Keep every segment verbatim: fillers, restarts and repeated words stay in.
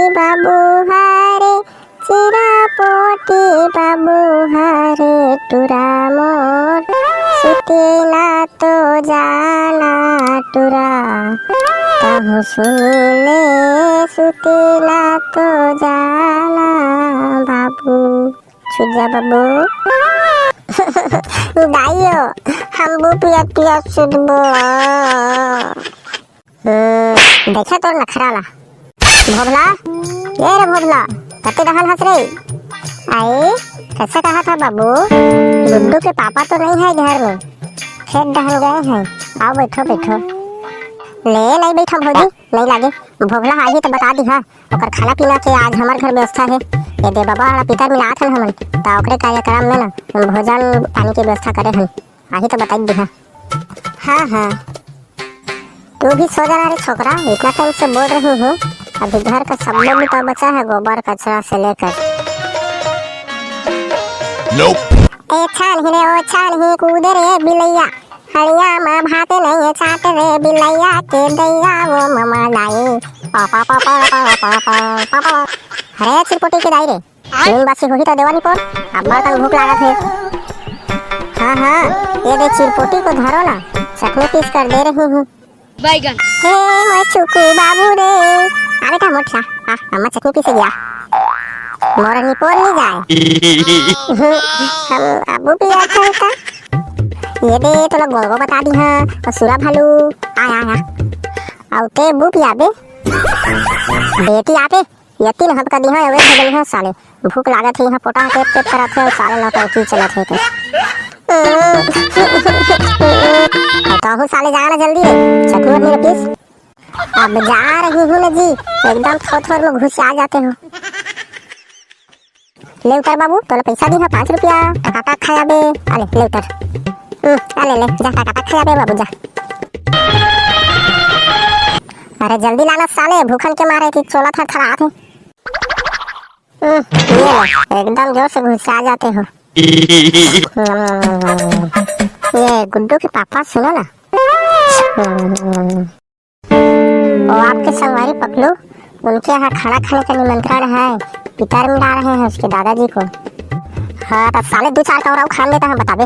बाबू हरे, चिरपोटी बाबू हरे, टुरा मोर सुते ना तो जाना टुरा, कहूँ सुन ले सुते ना तो जाना बाबू। छुजा बाबू। दाइयो, हम बू पियत पियत सुतबो। हम्म, देखा तोर नखरा ला। भोभला, ए रे भोभला, कते डहल हस रे? आए, कैसे कहा था बाबू? गुड्डू के पापा तो नहीं है घर में, खेत डहल गए हैं। आओ बैठो, बैठो। ले, नहीं बैठो भौजी, नहीं लागे। भोभला आही तो बता दी, हाँ। ओकर खाना पीना के आज हमर घर व्यवस्था है। ये दे बाबा, हड़ा पितर मिलात हन हमन, ता ओकरे कार्यक्रम में ना भोजन पानी के व्यवस्था करे हन। आही तो बताई दिहा। हाँ, हाँ। तू भी सो जाना रे छोकरा, इतना टाइम से बोल रही हूँ। अभी घर का सब लोग तो बचा है, गोबर कचरा से लेकर। ए छानही रे, ओ छानही, कूदे रे बिलैया। हड़िया मा भाते नहीं है, छाट रे बिलैया के दैया, वो ममा लाई। पा, पा, पा। अरे चिरपोटी के दाई रे, नून बासी होही त देवा निपोर, अब्बड़ कन भूख लागत हे। हाँ, हाँ, ये दे चिरपोटी को धरो ना, चटनी पीस कर दे रही हूँ। बैगन। हे मोर चुकू बाबू रे, आ बेटा मोटला, आ, अम्मा चटनी पीसे गया। मोर निपोर नहीं जाए। हम अबू भी अच्छा होता। ये दे तोला गोलगो बता दी हाँ, और सुरा भालू, आ, आ, आ। आउ ते बू पियाबे। बेटी आबे। ये तीन हफ्ता दिहा, अबे भगल है साले। भूख लागत है, यहाँ पोटा टेप टेप करत है, साले नौटंकी चलत है तो। ताहू साले जाना जल्दी रे, चटनी वटनी रखिस। अब जा रही हूँ ना जी, एकदम थोर थोर में घुस आ जाते हो। ले उतर बाबू, तोला पैसा दिहा पाँच रुपया, टकाटक खाया बे, अले ले उतर। हम्म, अले ले, जा टकाटक खाया बे बाबू, जा। अरे जल्दी लाना साले, भूखन के मारे कि चोला थरथरात है। हम्म, ये लो, एकदम जोर से घुसा जाते हो। ये गुड्डू के पापा सुनो ना। वो आपके संगवारी पकलू, उनके यहाँ खाना खाने का निमंत्रण है, पितर मिला रहे हैं उसके दादाजी को। हाँ, तो साले दो चार कौड़ा खान लेता है, बताबे।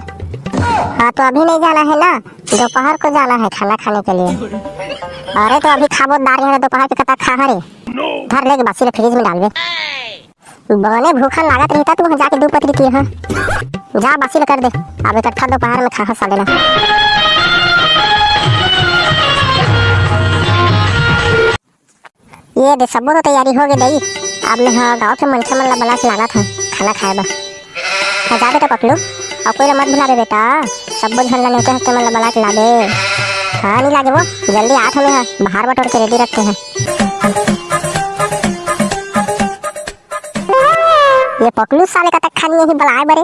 हाँ, तो अभी नहीं जाना है ना, दोपहर को जाना है खाना खाने के लिए। अरे, तो अभी खाबो दार यहाँ दोपहर के कता खा रे। धर लेके बासी ले फ्रिज में डालबे। बने भूखन लागत रहिता तू जाके दू पतरी तीर, हाँ। जा बासी ल कर दे, अब इकट्ठा दोपहर में खा साले ला। ये दे सबो तो तैयारी हो गे दई। अब मैं हा गाँव के मनखे मन ला बला के लानत हूँ खाना खाए बर। हाँ जा बेटा पकलू, अउ कोई ला मत भुलाबे बेटा, सबो झन ला नेवते हस ते मन ला बला के लाबे। हाँ नहीं लागे वो, जल्दी आत हूँ मैं हा, बाहर बटोर के रेडी रखते हैं। ये पकलू साले कतक खानी यही बलाए बरे,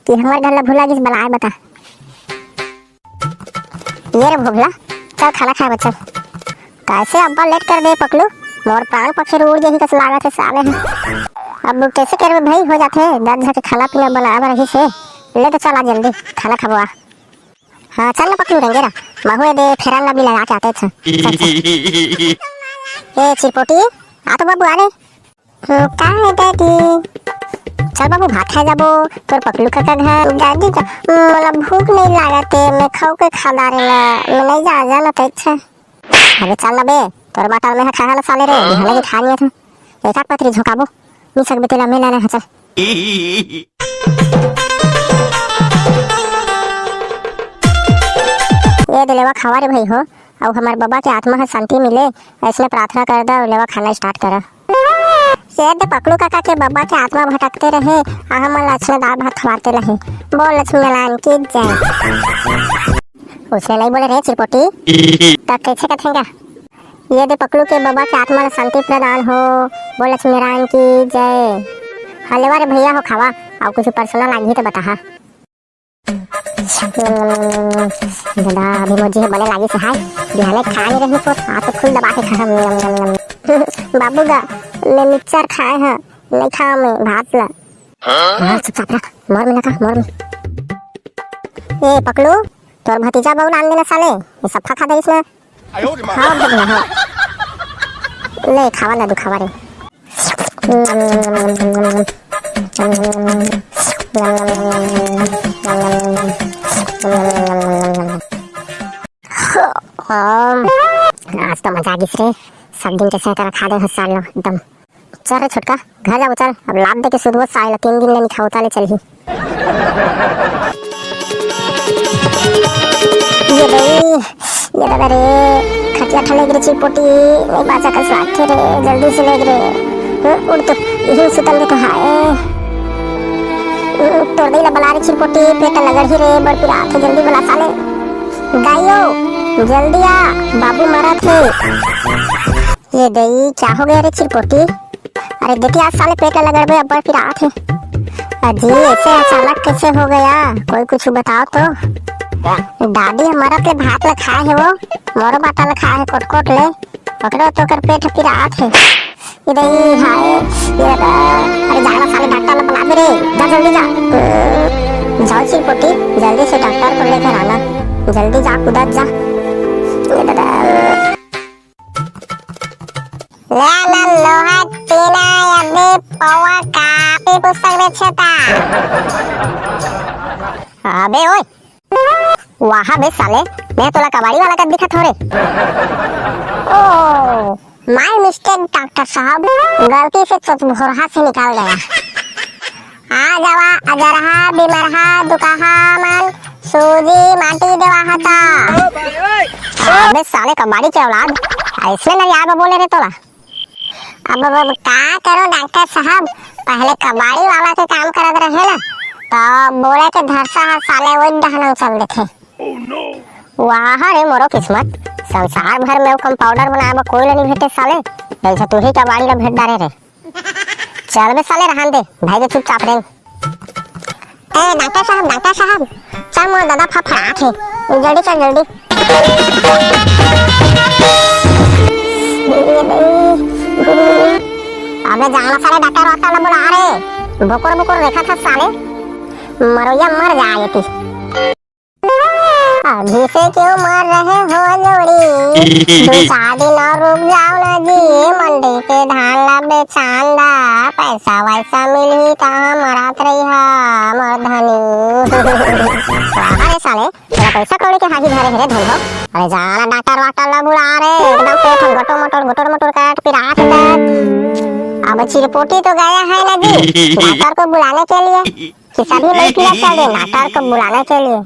कि हमर घर ला भुला गिस बलाए बता। ये रे भोभला, चल खाना खाए बच्चा। कैसे अब्बा लेट कर दे पकलू, मोर प्राण पखेरु उड़ जाही कस लागत है साले ह। अब कैसे करबे भाई, हो जाथे दस झन के खाना पीना बनाए बर रहिस हे। ले तो चल आ जल्दी खाना खाबो आ। हाँ, चल ना पकलू रंगेरा, महू ए दे फेरन लवली लगा के आते अच्छा। चल, चल। ए चिरपोटी, आ तो बाबू आ रे। हम्म, का है डैडी? चल बाबू, भात खाए जाबो, तोर पकलू काका घर। डैडी, तो मोला भूख नहीं लागत है, मैं खाऊ के खा डारे ला, मैं नहीं जा, जाना तो अच्छा। अबे चल ना बे, तोर बाटा में है खाए ला साले रे, बिहाने के खा लिया था। एक आध पतरी झोंकाबो, नहीं सकबे तेला मैं लेना है, चल। ये दे लेवा खावा रे भाई हो, अउ हमर बबा के आत्मा ह शांति मिले, ऐसने प्रार्थना कर दा, लेवा खाना स्टार्ट करा। ये दे पकलू काका के बबा के आत्मा भटकते रहे, आ हमन ला अइसने दाल भात खवाते रहे। बोल लक्ष्मी नारायण की जय। उसने नहीं बोले रे चिरपोटी, त कैसे कथेंगा? ये दे पकलू के बबा के आत्मा ला शांति प्रदान हो, बोल लक्ष्मी नारायण की जय। हाँ लेवा रे भैया हो खावा, अउ कुछ पर्सनल आगी तो बताहा। दादा, अभी मोर जी ह बने लागिस हाय, बिहाने खाए नहीं रही तो, आ तो फुल दबा के खा। बाबू गा, मैं मिक्सचर खाए ह, नहीं खाओ मैं भात ला। हाँ, चुपचाप रह, मोर में ना खा, मोर में। ए पकलू, तोर भतीजा बहू लान देना साले, ये सफा खा दे इसमें। हाँ, भैया, हाँ। ले, खावा दादू, खावा रे। आज तो मजा आ गिस रे, सब दिन के सेहतरा खा दे हस साले एकदम। चल रे छोटका, घर जाबो चल, अब लात दे के सुधबो साले ला, तीन दिन ले नइ खावत ले चलही। ये दई, ये दादा रे, खटिया ठा लेग रे चिरपोटी, नइ बाचा कस लागथे रे, जल्दी से लेग रे। हम्म, उठ तो, इही सुतन दे तो हाय। हम्म, तोर दई ला बला रे चिरपोटी, पेट लगड़ही रे, बड़ पिरात हे, जल्दी बला साले। दाई ओ, जल्दी आ, बाबू मरत हे। ये दई, क्या हो गया रे चिरपोटी? अरे देखिए, आज साले पेट लगड़बे अब्बड़ पिरात हे। अजी, ऐसे अचानक कैसे हो गया? कोई कुछ बताओ तो। दादी ह मरत ले भात ल खाए हे वो, मोरो बाटा ल खाए हे कोट-कोट ले। ओकरे तो ओकर पेट पिरात हे। ये दई, हाय, ये दादा। अरे जा ना साले, डॉक्टर ल बला दे रे, जा जल्दी जा। जाओ चिरपोटी, जल्दी से डॉक्टर को लेकर आना। जल्दी जा, कूदत जा। ये दादा। ले ना लोहा टीना अभी पौवा कापी पुस्तक बेचता। अबे ओए, वहाँ बे साले, मैं तोला कबाड़ी वाला कस दिखत हो रे। ओ, my mistake डॉक्टर साहब, गलती से चोचभोरहा से निकल गया। आ जावा अजरहा, बिमरहा, दुकाहा मन सूजी माटी देवा हता। अबे साले कबाड़ी के औलाद, ऐसने नरियार बा बोले रे तोला। अब, अब का करो डॉक्टर साहब, पहले कबाड़ी वाला के काम करत रहे ना, तो बोले के धरसा ह साले वही डहन चल देथे। वाह रे मोरो किस्मत, संसार भर में वो कंपाउंडर बनाए बर कोई ल नइ भेटे साले, जैसे तू ही कबाड़ी ल भेट डारे रे। चल बे साले, रहन दे, भाई के चुपचाप रे। ए, डॉक्टर साहब, डॉक्टर साहब, चल मोर ददा फफड़ात हे, जल्दी चल, जल्दी। अबे जाना साले, डॉक्टर वाक्टर ला बुला रे, बोकर बोकर देखत हस साले, मरोइया मर जाए ती। अभी से क्यों मर रहे हो जोड़ी, दो चार दिन और रुक जाओ ना जी, मंडी के धान ला बेचान ला, पैसा वैसा मिलही त मरात रही हा मोर धनी। वाह रे साले, तेरा पैसा कौड़ी के हाही धरे हे रे धन हो। अरे जाना डॉक्टर वाक्टर ला बुला रे, एकदम पेट हम गटो मटोर गुटुर मुटुर करत पिरात हे। अब चिरपोटी तो गया है ना जी, डॉक्टर को बुलाने के लिए, कि सभी नहीं पिया चल दे, डॉक्टर को बुलाने के लिए।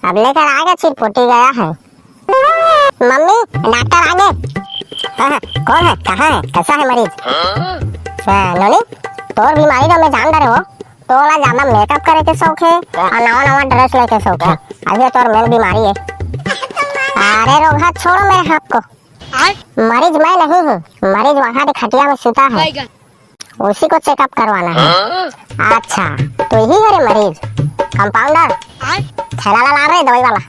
अब लेकर आ गया, चिरपोटी गया है। मम्मी, डॉक्टर आ गए। हाँ, हाँ, कौन है, कहाँ है, कैसा है मरीज? हाँ, नोनी, तोर बीमारी तो मैं जान डरे हो, तोला ज्यादा मेकअप करे के शौक है और नवा नवा ड्रेस लेके शौक है। अभी तोर मेन बीमारी है। अरे रोगहा, छोड़ो मेरे हाथ को। मरीज मैं नहीं हूँ, मरीज वहाँ के खटिया में सुता है। उसी को चेकअप करवाना है। हाँ? अच्छा, तो यही है रे मरीज। कंपाउंडर, थैला ला लाव रे दवाई वाला।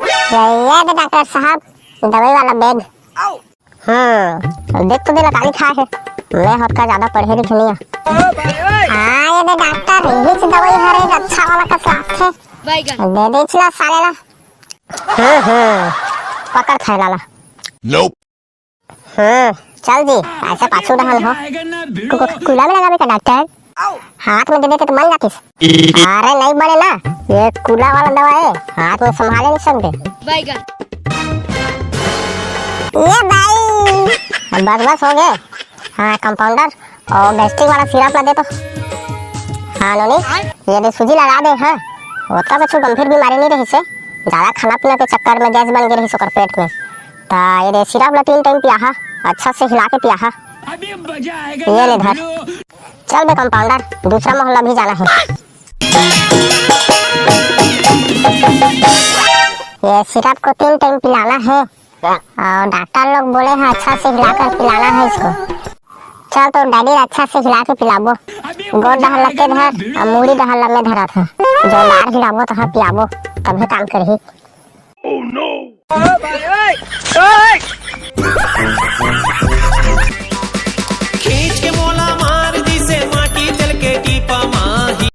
ये, ये दे डॉक्टर साहब, दवाई वाला बैग। हम्म, देख तो दे ला, काली खा है। मैं हतका ज्यादा पढ़े लिखे नहीं है। हाँ, ये दे डॉक्टर, यही से दवाई हरे, अच्छा वाला कस लागथे। दे दे इचला साले ला। हम्म, हम्म, पकड़ थैला ला। हम्म, चल जी, ऐसे पाछू डहन हो। कु-, कु-, कुला में लगाबे का डॉक्टर? हाथ में देबे ते तो मन जातिस। अरे नहीं बने ना, ये कुला वाला दवा है, हाथ में संभाले नहीं सकते। ये भाई। बस, बस हो गए। हाँ, कंपाउंडर, और गैस्ट्रिक वाला सिरप ला दे तो। हाँ नोनी, ये दे सूजी लगा दे। हाँ, ओतका कुछ गंभीर बीमारी नहीं रहिसे, ज्यादा खाना पीना के चक्कर में गैस बन गई रहिस ओकर पेट में। ता ये दे सिरप ला तीन टाइम पियाहा, अच्छा से हिला के पियाहा। ये ले धर। चल बे कंपाउंडर, दूसरा मोहल्ला भी जाना है। ये सिरप को तीन टाइम पिलाना है। और डॉक्टर लोग बोले हैं अच्छा से हिलाकर पिलाना है इसको। चल तो डैडी अच्छा से हिला के पिलाबो। गोड़ डहर लगे धर और मूड़ी डहर लम्बे धरत है। जोरदार हिलाबो तो हाँ पियाबो, तभी काम करही।